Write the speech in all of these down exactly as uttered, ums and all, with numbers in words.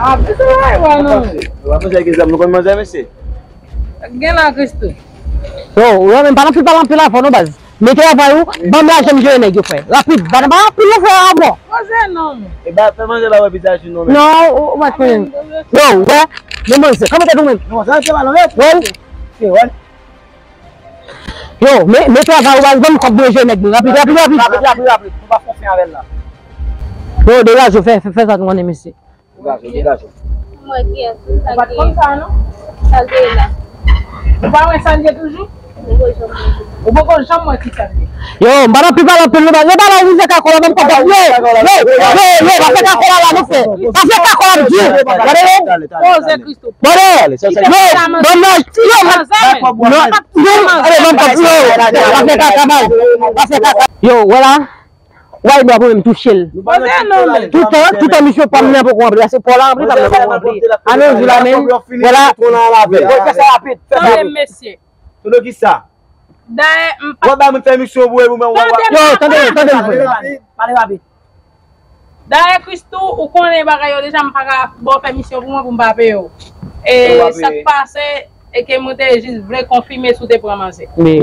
Ah, men se pa wè non. Ou pa manzè ki zam, nou konn manzè, mesye. Gen la, Christoo. Yo, yo, men pa nan pil, pa nan pil afè non, baz. Men travay ou, ban m lajan m jere nèg yo, frè. Rapid, pa nan, pa nan pil non, frè, avò. Manzè non. E ba, fè manzè ba wè vizaj ou non, men. Non, ou, ou pa konnen. Yo, wè, men manzè, kòman tèt ou menm? Non, sa se pa non, men. Wè. Se wè. Yo, men, men travay ou, baz, ban m kòb mwen jere nèg mwen. Rapid, rapid, rapid. Rapid, rapid, rapid. Nou pa fè anfen avè l la. Yo, degaje w, fè, fè, fè sa nou konnen, mesye. Degaje w, degaje w. Mwen kiyès, sa ki, sa ki la. Ou pa wè sa l ye toujou? Ou poko janm wè ki sa l ye. Yo, m pa nan pi pale anpil non, baz. Yo, pa nan rive kakò la, ban m kòb. Yo, yo, yo, yo, pa fè kakò la, la, non, frè. Pa fè kakò la, di. Gade, yo. Poze Christoo. Bòdè! Yo, ban m nan, yo, non, non, ale, ban m kòb, yo, pa fè kaka, baz. Pa fè kaka. Yo, wè la. Wè, dwa pou menm touche l. Toutan, toutan misye pa m nan poko ranpli. Paske pò la ranpli, pa m nan poko ranpli. Ale, jou la, men. Wè la. Tande, mesye. Tande ki sa? Dayè, m pa. Wè, ba moun fè misyon pou ou, ou menm, wè, wè. Yo, tande, tande, tande. Pale rapid. Dayè, Christoo, ou konnen bagay yo deja, m pa ka ba w fè misyon pou mwen pou m pa peye w. E sa k pase, e ke mwen te jis vle konfime si w te pran manzè. Men, men,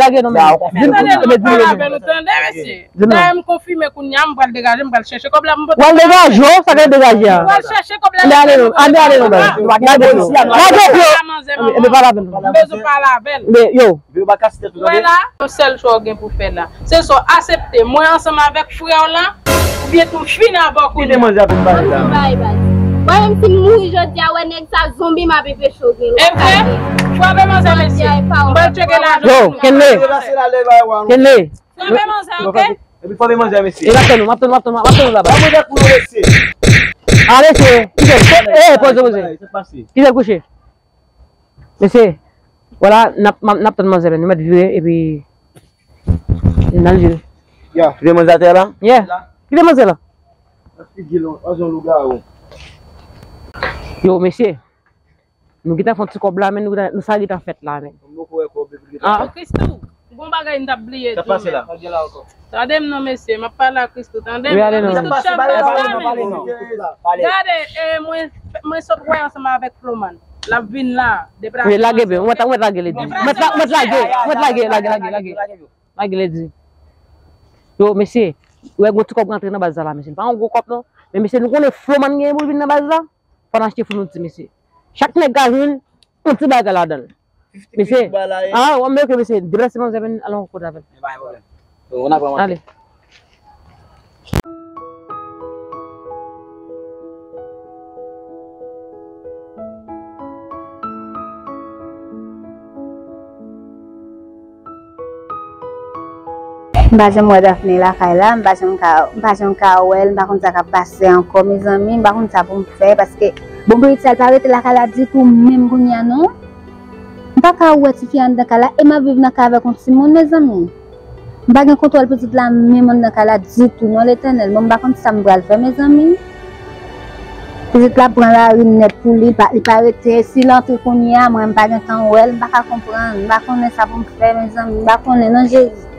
lage non, men. Men tande, nou pale avè nou, tande, mesye. Dayè, m konfime kounye a, m pral degaje, m pral chèche kòb la, m pral. W al degaje w, sa k al degaje a? M pral chèche kòb la. Ann ale non, ann ale non, baz. Lage pye w. Lage pye w. Ebyen, pa la pèn. M bezwen pale avè l. Men, yo. Vye makak tèt ou, tande. Wè la, yon sèl chwa w gen pou fè la. Se swa w aksepte mwen ansanm avèk frè w la, oubyen tou fin avè w kounye a. Kite manzè ap vin pale la. Bay, bay. Mwen menm si m mouri jodi a, wè nèg sa zonbi m ap enpeche w gen. E vre? Frape manzè, mesye. M pral tcheke lajan. Yo, Kenley. Kenley. Frape manzè, oke? Epi frape manzè, mesye. E m ap tann ou, m ap tann ou, m ap tann ou, m ap tann ou laba. Frape manzè pou nou, mesye. A, mesye. Kite, e, poze, poze. Sa k pase? Kite l kouche. Mesye, vwala, n ap, n ap, n ap tann manzè la, nou mèt vire, epi n al vire. Ya. Kite manzè atè la? Yeah. Kite manzè la. Figi l, on, on lougawou. Yo, mesye, nou gentan fè yon ti kòb la, men nou gentan, nou sa gentan fèt la, men. M poko wè kòb epi gentan fèt. Christoo, gon bagay m t ap bliye di w. Sa k pase la? Tande m non, mesye, m ap pale a Christoo, tande m. Wi, ale non. Christoo, chèf baz la, men. Gade, e, mwen, mwen sot wè ansanm avèk Floman. L ap vin la, deplase. Wi, lage, ben, mwen ta, mwen lage, ledi. Mwen la, mwen lage, mwen lage, lage, lage, lage. Lage, ledi. Yo, mesye, ou wè gon ti kòb rantre nan baz la, mesye. Li pa yon gwo kòb, non. Men, mesye, nou konnen Floman genyen pou l vin nan baz la. Fò n achte founiti, mesye. Chak nèg ka jwenn yon ti bagay ladan l. Mesye. Ah, w ap meke mesye deplase manzè, men al yon kote avè l. Pa gen pwoblèm. Yo, n ap pran manzè. Ale. M pa janm wè Daphné lakay la, m pa janm ka, m pa janm ka wè l, m pa konn sa k ap pase ankò, mezanmi, m pa konn sa pou m fè, paske, bon, pitit sa, l pa rete lakay la ditou, menm kounye a, non. M pa ka wè tifi a anndan kay la, e m ap viv nan kay avèk yon timoun, mezanmi. M pa gen kontwòl pitit la, menm anndan kay la ditou, non, Letènèl. Bon, m pa konn sa m pral fè, mezanmi. Pitit la pran lari nèt pou li, li pa, li pa rete. Si l antre kounye a, mwen, m pa gentan wè l, m pa ka konprann. M pa konnen sa pou m fè, mezanmi. M pa konnen, non, Jezi.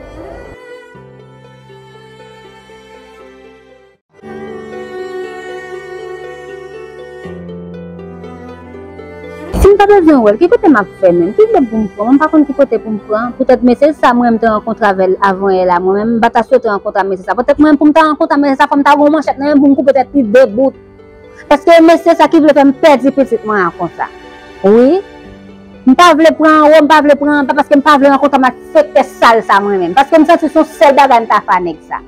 Si m pa bezwen wè l, ki kote m ap fè menm? Ki kote pou m pran? Mwen m pa konn ki kote pou m pran. Poutèt mesye sa mwen menm te rankontre avè l avan yè la, mwen menm m pa ta swete rankontre ak mesye sa. Poutèt mwen menm pou m ta rankontre ak mesye sa, fò m ta gen yon manchèt nan men m pou m koupe tèt li de bout. Paske mesye sa ki vle fè m pèdi pitit mwen an konsa. Wi. M pa vle pran anwo, m pa vle pran anba, paske m pa vle rankontre ak malfektè sal sa mwen menm. Paske m santi se yon sèl bagay m ta fè a nèg sa.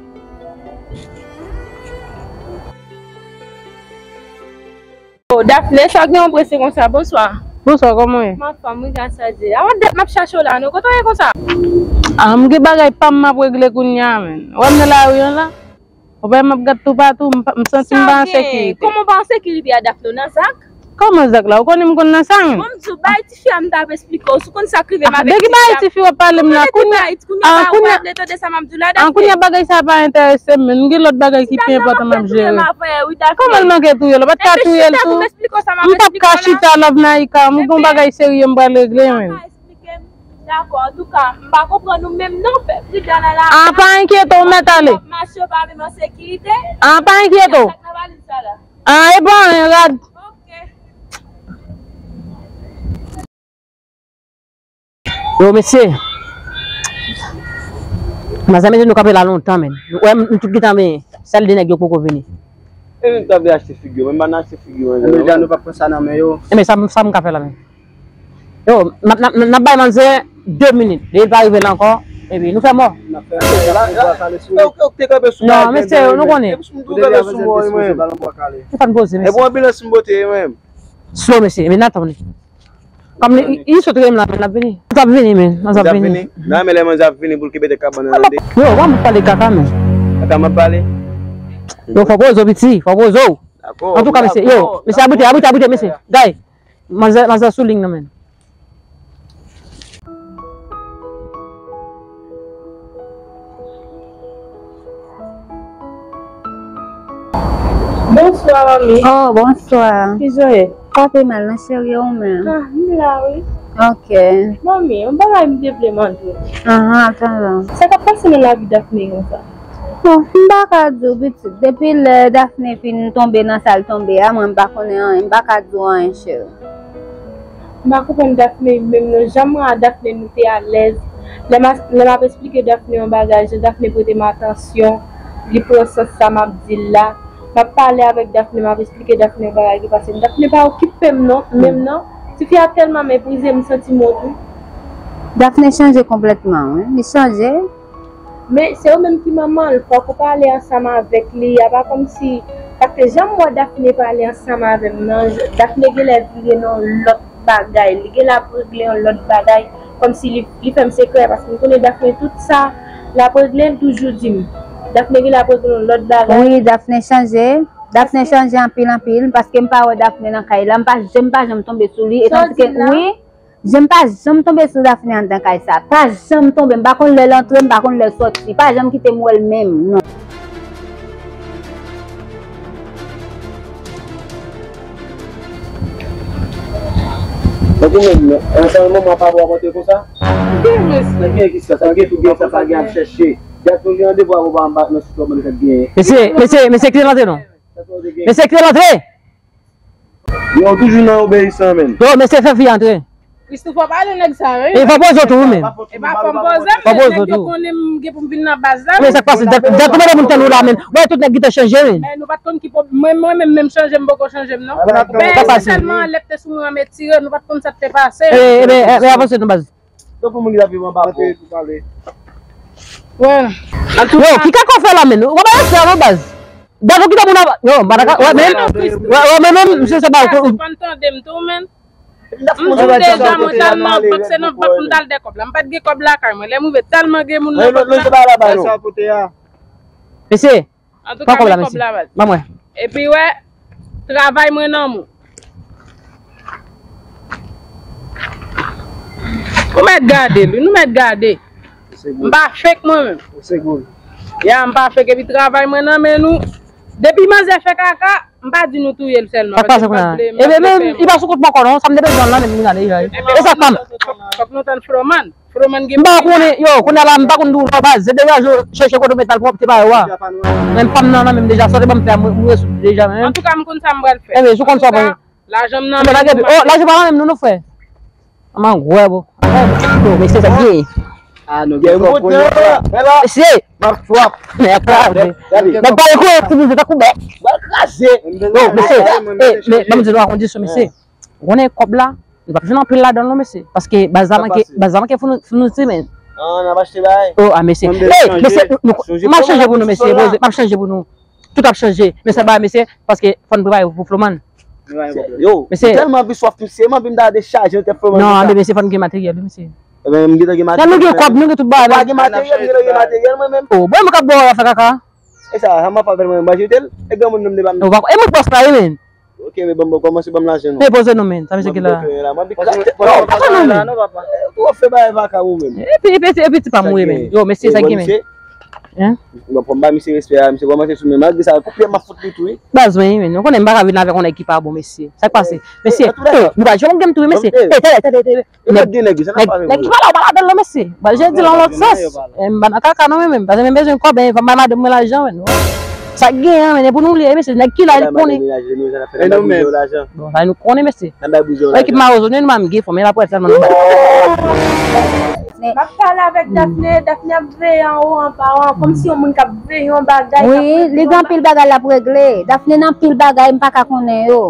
Oh, Daphné, sa gen yon prese konsa? Bonswa. Bonswa, kòman w ye? M anfòm, wi, gras a Dye. A, wè dat m ap chache w la, non. Kote w ye konsa? Ah, m gen bagay pa m m ap regle kounye a, menn. Wè m nan lari an la. Ou pa wè m ap gad toupatou, m pa, m santi m pa an sekirite. Kòman w pa an sekirite a, Daphné, w nan zak? Kòman zak la? Ou konnen m konn nan sa, menn. Bon, m di w, bay tifi a m t ap esplike w, si w konn sa k rive m avèk tifi a. De ki bagay tifi w ap pale m la? Kounye a, ah, kounye a, kounye a bagay sa pa enterese m, menn. M gen lòt bagay ki pi enpòtan m ap jere. Kòman l manke touye l? Ou pa t ka touye l tou? M p ap ka chita, Love Naika, m gen yon bagay serye m pral regle, menn. Dakò, antouka, m pa konprann ou menm non, fè pridan nan lari. Ah, pa enkyete w, mèt ale. Mache yo pa menm an sekirite. Ah, pa enkyete w. Ah, e pa anyen, rad. Yo, mesye. Manzè mete nou kanpe la lontan, men. Ou wè, nou tout gentan, men sèl de nèg yo poko vini. E menm ta vle achte figi yo, men m pa nan achte figi yo, men deja nou pa pran sa nan men yo. E men sa, sa m ka fè la, men. Yo, n ap, n ap, n ap bay manzè de minit. Depi l pa rive la ankò, epi nou fè mò. N ap fè mò. La, la, ou te kanpe sou mwen. Non, mesye, nou konnen. Ou te kanpe sou mwen, wi, mwen. Ou fè n poze, mesye. E bon, anbilans m pote, wi, mwen. Slow, mesye, men n atann li. Kòm li, li sot rele m la, men l ap vini. L ap vini, men. L ap vini. Nan, men lè manzè ap vini pou l kenbe tèt kabann nan de. Yo, w ap pale kaka, men. Kaka m ap pale. Yo, fò poze w, piti, fò poze w. Dakò. Antouka, mesye, yo, mesye, abrite, abrite, abrite, mesye. Gay, manzè, manzè sou liy nan, men. Bonswa, manmi. Oh, bonswa. Kijan w ye? Pa pi mal, non, cheri, ou menm? Ah, m la, wi. Ok. Manmi, yon bagay m te vle mande w. Ahan, atann. Sa k ap pase nan lavi Daphné konsa? Bon, m pa ka di w, pitit. Depi lè Daphné fin tonbe nan sa l tonbe a, mwen, m pa konnen anyen. M pa ka di w anyen, cheri. M pa konprann Daphné menm non. Jan m wè a Daphné, nou te alèz. Lè m a, lè m ap esplike Daphné yon bagay, jan Daphné prete m atansyon, li pran sans sa m ap di l la. M ap pale avèk Daphné, m ap esplike Daphné yon bagay ki pase m. Daphné pa okipe m non, menm non. Tifi a tèlman meprize m, m santi m wont wi. Daphné chanje konplètman, wi. Li chanje. Men se ou menm ki manman l, fòk ou pale ansanm avèk li. A pa kòmsi, paske jan m wè Daphné pale ansanm avè m nan, Daphné genlè vire nan yon lòt bagay. Li genlè ap regle yon lòt bagay, kòmsi li, li fè m sekrè, paske m konnen Daphné tout sa l ap regle, l toujou di m. Daphné genlè ap regle yon lòt bagay. Wi, Daphné chanje. Daphné chanje anpil, anpil, paske m pa wè Daphné nan kay la, m pa, je m pa janm tonbe sou li, e tandike, wi. Je m pa janm tonbe sou Daphné anndan kay sa. Pa janm tonbe. M pa konn lè l antre, m pa konn lè l sòti. Pa janm kite m wè l menm, non. Donk ou menm, nan sa yon moman pa pou ap antre konsa? Wi, mesye. Nan gen ki sa, sa gen tou gen sa pa gen ap chèche. Gad pou gen randevou avè w pa nan sitwa mande sa k genyen. Mesye, mesye, mesye, kite l antre non. Mesye, kite l antre! Yo toujou nan obeyisan, men. Yo, mesye fè fi antre. Christopher, pale nèg sa yo, wi. E fò poze w tou, wi, men. E pa fò m poze m, men nèg yo konnen m gen pou m vin nan baz la. Men sa k pase, dat, dat konbyen moun tann ou la, men. Wè, tout nèg gentan chanje, men. Men nou pa t konn ki pwob-, mwen, mwen menm, menm chanje, m poko chanje m, non. Men se sèlman lè te sou mwen an m etire, nou pa t konn sa k te pase. E, e, men, e, men avanse nou, baz. Donk pou moun ki t ap viv anba pon. Yo, ki kaka w fè la, men? Ou pa bay respè a non, baz. Gad ou kite moun anba. Yo, m pa ta ka, wè, men, wè, wè, men, men, misye se ba ou. Ou pa tande m tou, men. M di w deja, mwen t al nan bank, se nan bank m t al dèyè kòb la. M pa t gen kòb lakay mwen. Lè m rive, tèlman gen moun nan bank la. Mesye, Antouka, men kòb la, baz. Ban mwen. Epi, wè, travay mwen nan men w. Nou mèt gade l, wi, nou mèt gade. M pa fake mwen menm. Ya, m pa fake, epi travay mwen nan men nou. Depi manzè fè kaka, m pa di nou touye l sèlman. Sa k pase kounye a? Ebyen, men, li pa sou kont mwen ankò non, sa m te bezwen l la, men li ale deja, wi. E sa k pa m. Fòk nou tann Froman. M pa konnen, yo, kounye a la, m pa konn di w non, baz. Se degaje w, chèche kote w met al pwòpte pa yo a. Men pa m nan, nan menm deja, sa w te ban m fè a, mwen, mwen rezoud li deja, men. Antouka, m konn sa m pral fè. Enben, si w konn sa w pral fè. Lajan m nan men nou. Oh, lajan pa nan menm nou, non, frè. Manman gwè, bro. Yo, mesye, sa k genyen? Ah, nou gen twòp kounye a. Mesye. M ap swap. Nèg pa ekri, ti mesye, tankou bèk. Mwen kraze. Yo, mesye, eh, men, ban m di nou a kondisyon, mesye. Ou konnen kòb la, nou p ap jwenn anpil ladan l non, mesye. Paske baz la manke, baz la manke founi-, founiti, men. Ah, n ap achte bagay. Oh, ah, mesye. Ey, mesye, nou, nou, m ap chanje pou nou, mesye. Poze, m ap chanje pou nou. Tout ap chanje. Men sa bagay, mesye, paske fò n prepare pou Floman. Yo, mesye. Tèlman anvi swaf, mesye, m anvi m ta dechaje nan tèt Floman. Non, men mesye, fò n gen materyèl, wi, mesye. Ebyen, m gentan gen materyèl. Nou gen kòb, nou gen tout bagay. Ou pa gen materyèl, m gentan gen materyèl, mwen menm. Oh, bon, mwen k ap ba w afè kaka. E sa, sa m ap fè mwen, m achte tel, e granmoun nan m te ba m. Ou pa, e moun pòs la, wi, men. Ok, men ban m, kòmanse ban m lajan non. Men poze non, men, sa mesye ki la. Pòs la, non, pòs la, non, men. Ou fè bagay vaka ou menm. Epi, epi, epi, ti pa m, wi, men. Yo, mesye, sa ki, men. Hein? Bon, fò m ba misye respè a, misye kòmanse sou men. Malgre sa, kout pye m ap fout li tou, wi. Baz mwen, wi, men. Ou konnen m pa ka vin avèk yon nèg ki pa bon, mesye. Sa k pase? Mesye, nou pa jwenn gen m tou, wi, mesye. E, tande, tande, tande. Nèg, nèg ki pa la, ou pa ladan l non, mesye. Ba, je di l nan lòt sans. M pa nan kaka non, men, men. Paske m bezwen kòb, men, fò m bay madanm mwen lajan, men. Sa k genyen an, men, e pou nou li ye, mesye, nèg ki la, li konnen. E nou menm? Bon, sa nou konnen, mesye. Ekip Mawozo, nou pa menm gen fò, men la prèt sèlman nou bay. M ap pale avèk Daphné, Daphné ap veye anwo anba, an, kòmsi yon moun k ap veye yon bagay. Wi, li gen anpil bagay l ap regle. Daphné nan anpil bagay, m pa ka konnen yo.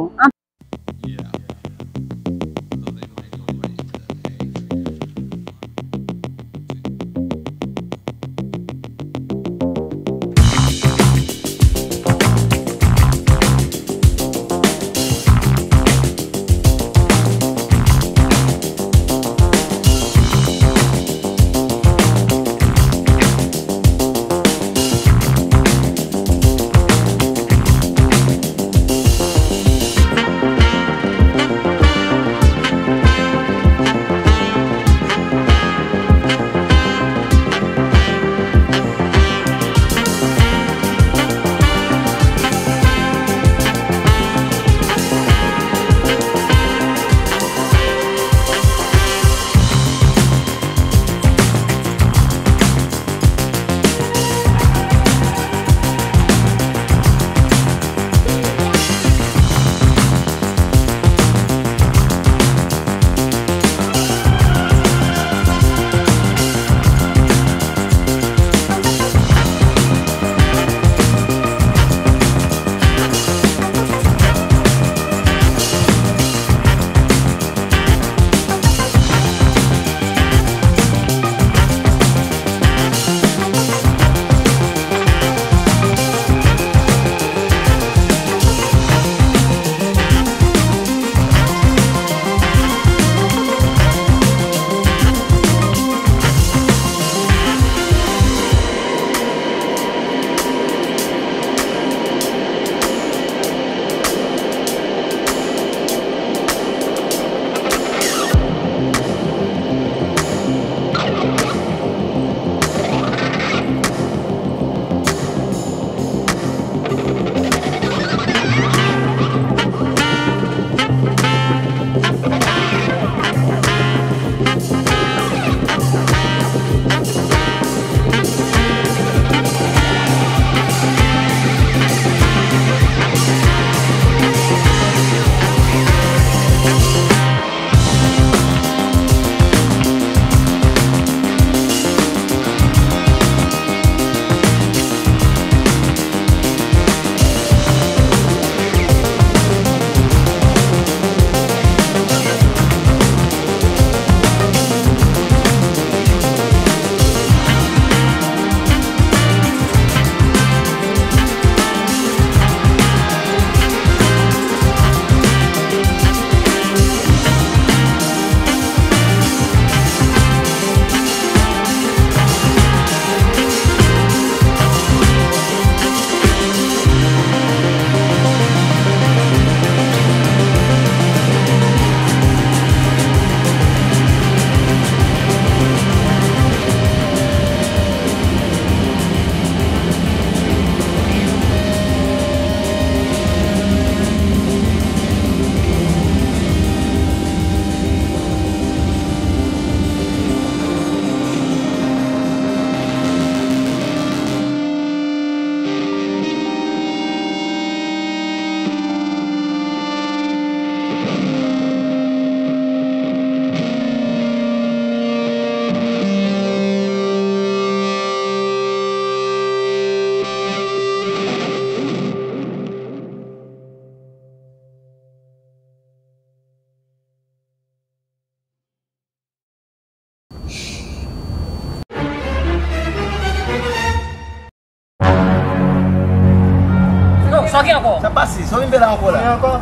Yo, sa gen ankò? Sa pase, sa w vin fè la ankò la? Gen ankò?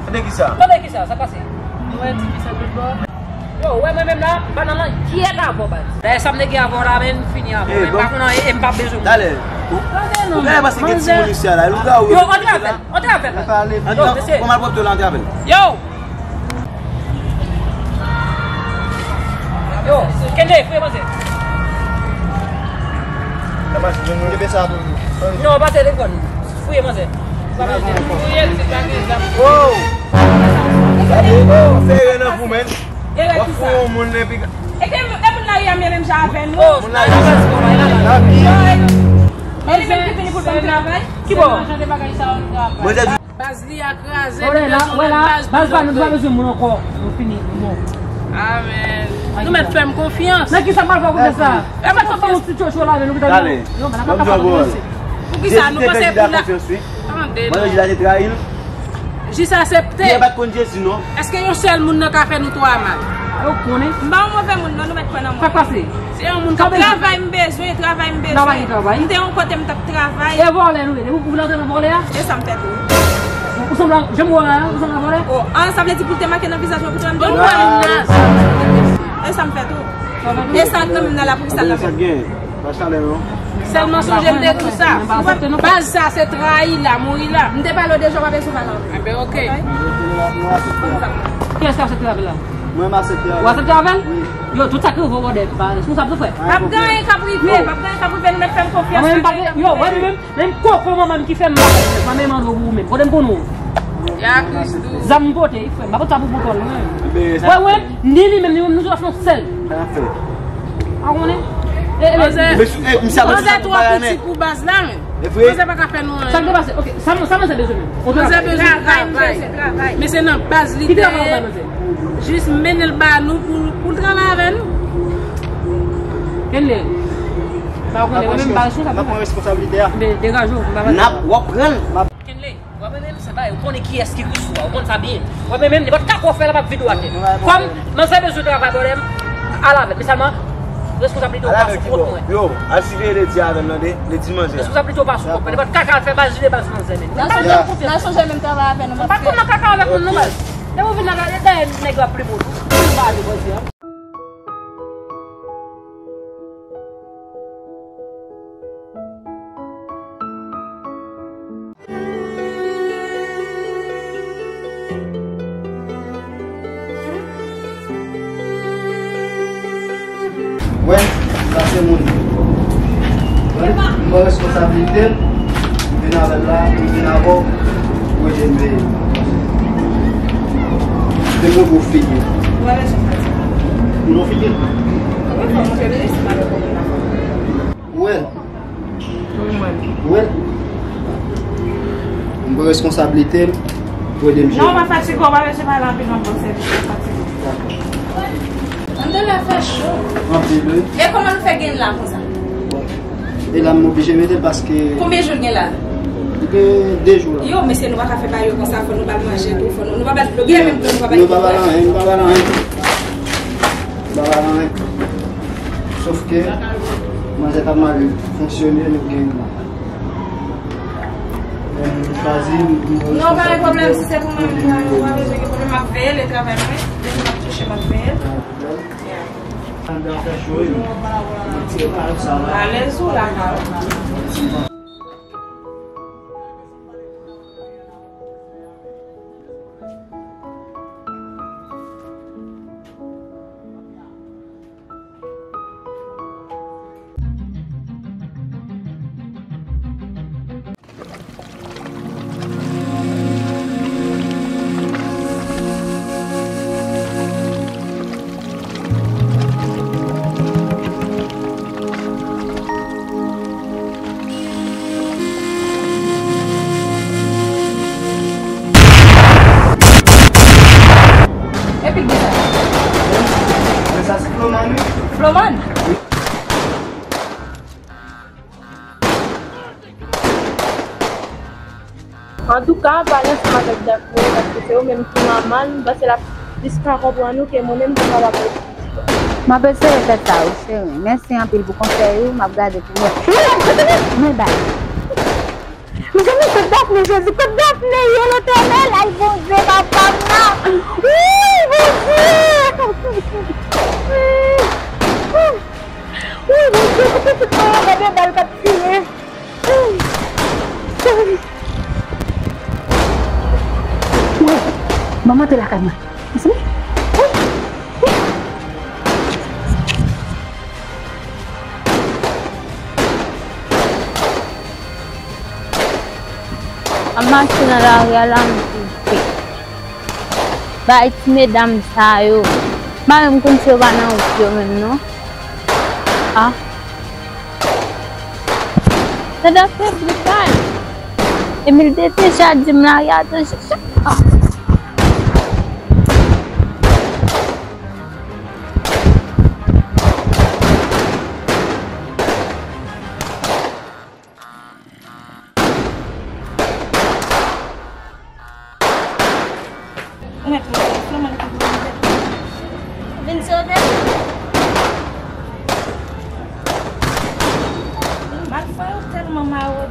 Tande kisa? Tande kisa, sa pase? Ou wè ti fi sa tout bò? Yo, ou wè mwen menm la, m pa nan langyèt avè w, baz. Dayè sa m te gen avè w la, men m fini avè w. Men m pa konn anyen, e m pa bezwen moun. Talè. Ou genlè pase gen timoun isi a la, lougawou yo. Yo, antre avè l, antre avè l. Yo, mesye. Kòman l pwòpte la, antre avè l. Yo! Yo, Kendé, fouye manzè. Sa pase, nou, nou te fè sa pou nou. Non, pase telefòn. Fouye manzè. Sa pase. Fouye ti bagay la. Wow! Gade, fè erè nan pou men. W ap fouye yon moun epi. E ke, e moun lari a menm jan avè nou. Moun lari a. Yo, e, men li menm ki vini pou Ki bò? Manzè di Baz li a kraze, nou bezwen lòt baz pou lòt. Baz pa nou pa bezwen moun ankò. Nou fini, nou bon. Amèn. Nan ki sa m pral fè konfyans la? Sa fè yon ti tchotcho la, men nou ki ta. Pou ki sa nou panse pou la? Tande non. Jis asepte. Èske yon sèl moun nan ka fè nou twa mal? Ou konnen. M pa yon move moun non, nou mèt kwè nan mwen. Sa k pase? Se yon moun k ap travay m bezwen, travay m bezwen. M te yon kote m t ap travay. E vòlè nou ye, depi ou vle antre nan vòlè a? E sa m fè tou. Ou sanble, jan m wè w la, ou sanble vòlè. O, an, sa vle di pou l te make nan vizaj mwen pou te wè m te vòlè. E sa m fè tou. E sa k nan men m nan la pou ki sa l nan men m. Sèlman sonje m te di w sa. Baz sa se trayi la, mouri la. M te pale w deja, w pa bezwen pale ankò. Enben, oke. Kiyès k ap aksepte avè l la? Mwen, m aksepte avè l. Ou aksepte avè l? Wi. Yo, tout sa k rive w bòdè, pa responsab tou, frè. P ap gen anyen k ap rive, p ap gen anyen k ap rive, nou mèt fè m konfyans. Mwen menm, pa gen, yo, wè, mwen menm, menm koko manman m ki fè m pa fè, mwen menm an dlo pou ou menm. Kote m konn ou? Zam m pote, frè m, m pa pot sa pou pote w, non. Wè, wè, ni li menm, ni mwen, nou tout ap fè yon sèl. A konnen? E, e, Manzè, e, misye ap manzè twò piti pou baz la, men. E vre? Manzè pa ka fè nou anyen. Sa k te pase? Ok, sa, sa manzè bezwen menm? Manzè bezwen travay. Men se nan baz li te ye. Jis mennen l ba nou pou, pou l travay avè nou. Kenle. Ba ou konnen, mwen menm ba responsab. N ap pran responsablite a. Men degaje w, m pa pale. N ap, w ap pran l. Kenle. Wè mwen menm, se pa, ou konnen kiyès ki ri sou a, ou konn sa byen. Wè mwen menm, nenpòt kaka w fè la, m ap vide w atè. Kòm manzè bezwen travay bòdè m, al avè l. Men sèlman, responsablite w pa sou kont mwen. Yo, al siveye Ledi avè l, tande? Ledi manzè. Responsablite w pa sou kont mwen. Nenpòt kaka l fè, baz li de baz manzè menm. N a sonje menm travay avè nou, m pa t konn nan kaka avèk moun non, baz. Depi w vin la, dèyè nèg yo ap plen pou ou. Ou pa ale bòdye a. Wè, sa se moun. Wè, m pran responsablite m, m vin avè l la, m vin avè w, pou ede m veye. M te montre w figi. Ou wè rezon sa. Ou nan figi? Wi, fò montre l, si pa gen pwoblèm avè w. Ou wè l? Ou wè l? Ou wè l? M pran responsablite m pou ede m jere. Non, w pa fatige, w pa bezwen pale anpil, w ap bon sèvis, w pa fatige. Dakò. Anndan la fè cho. Anpil, wi. E kòman nou fè gen la konsa? Bon. E la, m oblije mete l paske. Konbyen jou l gen la? Li gen de jou la. Yo, mesye, nou pa ka fè bagay yo konsa, fò nou ba l manje tou, fò nou, nou pa ba l dlo, gen menm dlo, nou pa ba l. Nou pa ba l anyen, nou pa ba l anyen. Nou pa ba l anyen. Sof ke manzè t ap mal fonksyone, nou gen yon. Non, pa gen pwoblèm, si se pou mwen, mwen, mwen pa bezwen gen pwoblèm, m ap veye l, e travay mwen, depi m ap touche, m ap veye l. Alèz ou la, Carl? Epi ki sa? Men sa se Floman, wi. Floman? Antouka, pale ansanm avèk Daphné, paske se ou menm ki manman l, m panse l ap plis ka konprann ou ke mwen menm, m pa kapab. M ap eseye fè sa, wi, cheri. Mèsi anpil pou konsèy ou, m ap gade pou mwen. Men bay. Mezanmi, kot Daphné, Jezi, kot Daphné ye, Letènèl? Ay, Bondye, papa m nan. Wi, Bondye! Wi, Bondye, pou pitit mwen an, gade bal k ap tire. Wi, manman te lakay mwen. Mezanmi. Wi. M ap mache nan lari a la, m toufe. Bay ti medam sa yo. M pa menm konn si yo pa nan wout yo menm non. Ah. Tande fè bri bay. Emil te deja di m lari a danje chak. Ou mèt wè, Florent ki pou vin sove m. Malfwa yo tèlman mawon.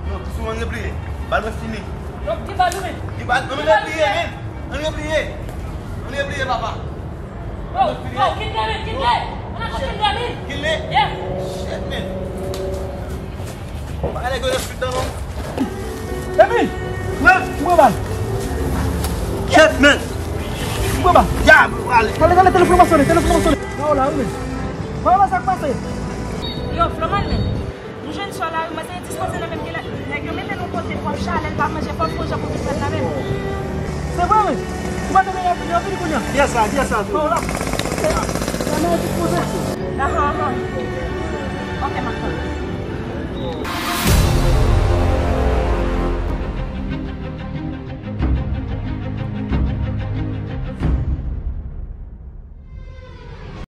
Non, sou ann repliye. Bal mwen fini. Donk, ki bal ou menm? Ki bal? Ann repliye, men. Ann repliye. Ann repliye, papa. Oh, oh, kite, men, kite. Ann akò kite, men. Kile? Yeah. Shit, man. Pa ale gwo lespri tan non. Emil! Wi, m pran bal. Shit, man. M pran bal. Ya, ale. Tande, tande, telefòn mwen sonnen, telefòn mwen sonnen. Nan w la, wi, men. Mwen wè sa k pase. Yo, Floman, men. Nou jwenn sou lari, mwen se dispoze nan menm gen lè. Nèg yo mete nou kote pwòp chalè, l pa manje pwòp, fò jan pou vin pran nan menm. Se vre, men. Ou pa tande y ap, y ap vini kounye a? Yes, sir, yes, sir. Bon, la.